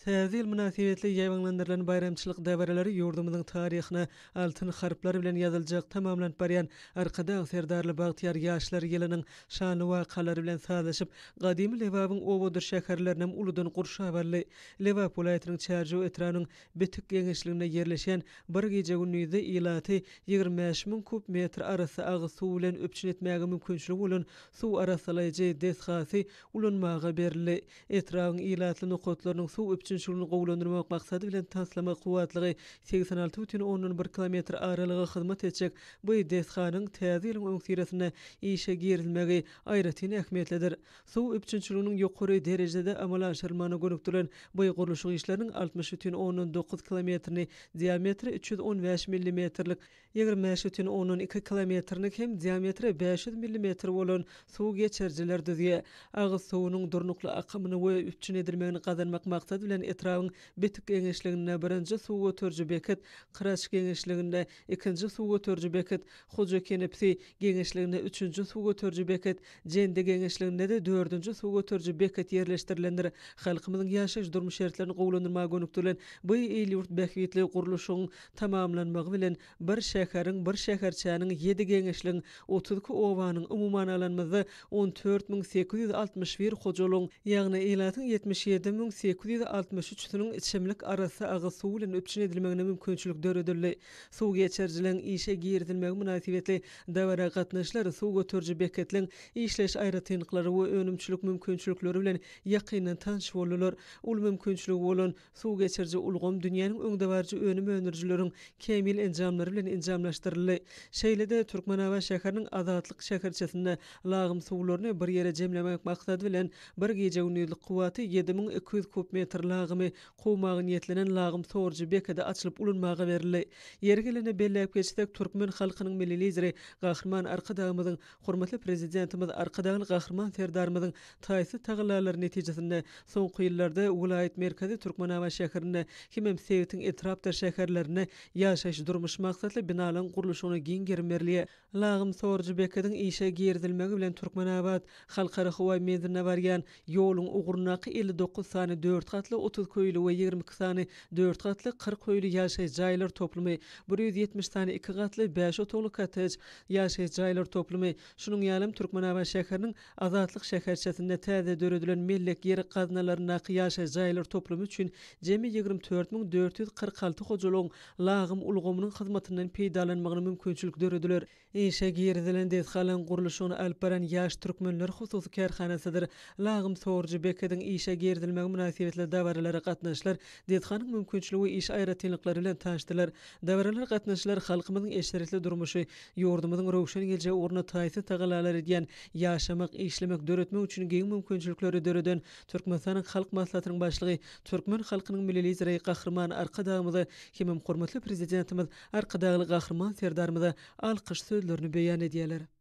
Täze ýyl mynasybetli ýaýbaňlandyrylan baýramçylyk dabaralary ýurdumyzyň taryhyna altyn harplar bilen ýazyljak tamamlanyp barýan Arkadag Serdarly bagtyýar ýaşlar ýylynyň şanly wakalary bilen sazlaşyp, gadymy Lebabyň obadyr şäherlerinem uludan gurşap aldy. Lebap welaýatynyň Çärjew etrabynyň Bitik geňeşliginde ýerleşýän bir gije-gündizde ilaty 25 000 kub metr arassa agyz suwy bilen üpjün etmäge mümkinçiligi bolan suw arassalaýjy desgasy ulanmaga berildi. Etrabyň ilatly nokatlarynyň suw üpjünçiligini gowulandyrmak maksady bilen taslama kuwwatlygy 86,1 kilometr aralyga hyzmat etjek bu desganyň täze ýylyň öňüsyrasynda işe girizilmegi aýratyn ähmiýetlidir. Suw üpjünçiliginiň ýokary derejede amala aşyrylmagyna gönükdirilen bu gurluşyk işleriniň 60,9 kilometrini diametri 315 millimetrlik 25,2 kilometrlik hem diametri 500 millimetr bolan suw geçirijiler düzýär. Agyz suwunyň durnukly akymyny we üpjün edilmegini gazanmak maksady bilen etrabyň Bitik geňeşliginde birinji suw göteriji beket, Kyraç geňeşliginde ikinji suw göteriji beket, Hojakenepsi geňeşliginde üçünji suw göteriji beket, Jendi geňeşliginde-de dördünji suw göteriji beket ýerleşdirilendir. Halkymyzyň ýaşaýyş-durmuş şertlerini gowulandyrmaga gönükdirilen bu il-ýurt bähbitli gurluşygyň tamamlanmagy bilen bir şäheriň, bir şäherçäniň, ýedi geňeşligiň, 32 obanyň, umuman alanymyzda, 14 861 hojalygyň, ýagny ilatyň 77 863-siniň içimlik arassa agyz suwy bilen üpjün edilmegine mümkinçilik döredildi. Suw geçirijileriň işe girizilmegi mynasybetli dabara gatnaşyjylar suw göteriji beketleň işleýiş aýratynlyklary we önümçilik mümkinçilikleri bilen ýakyndan tanyş boldular. Uly mümkinçiligi bolan Suw geçiriji ulgam dünýäniň öňdebaryjy önüm öndürijileriň kämil enjamlary bilen enjamlaşdyryldy. Şeýle-de Türkmenabat şäheriniň Azatlyk şäherçesinde lagym suwlaryny bir ýere jemlemek maksady bilen bir gije-gündizlik kuwwaty 7200 kub metr lagymy kowmaga niýetlenen lagym sorujy bekedi açylyp ulanmaga berildi. Ýeri gelende belläp geçsek, türkmen halkynyň Milli Lideri Gahryman Arkadagymyzyň Hormatly Prezidentimiz Arkadagly Gahryman Serdarymyzyň taýsyz tagallalary netijesinde soňky ýyllarda welaýat merkezi Türkmenabat şäherinde hemem sebitiň etrapdyr şäherlerinde ýaşaýyş-durmuş maksatly binalaryň gurluşygyna giň gerim berilýär. Lagym sorujy bekediň işe girizilmegi bilen Türkmenabat Halkara howa menziline barýan ýoluň ugrundaky 59 sany dört gatly 32 öýli we 22 sany dört gatly 40 öýli ýaşaýyş jaýlar toplumy, 170 sany iki gatly bäş otagly kottej ýaşaýyş jaýlar toplumy, şunuň ýalam Türkmenabat şäheriniň Azatlyk şäherçesinde täze döredilen mellek ýer gaznalaryndaky ýaşaýyş jaýlar toplumy üçin jemi 24 446 hojalygyň lagym ulgamynyň hyzmatyndan peýdalanmagyna mümkinçilik dörediler. Işe girizilen desgalaryň gurluşygyny alyp baran Ýaş türkmenler hususy kärhanasydyr. Lagym sorujy bekediň işe girizilmegi mynasybetli dabaralara gatnaşylar, desganyň mümkinçiligi we iş aýratynlyklary bilen tanyşdylar. Dabaralara gatnaşyjylar halkymyzyň eşretli durmuşy, ýurdumyzyň röwşen geljegi ugrunda taýsyz tagallalar edýän, ýaşamak, işlemek, döretmek üçin giň mümkinçilikleri döreden Türkmenistanyň Halk Maslahatynyň Başlygy, türkmen halkynyň Milli Lideri Gahryman Arkadagymyza hemem hormatly Prezidentimiz Arkadagly Gahryman Serdarymyza alkyş sözlerini beýan edýärler.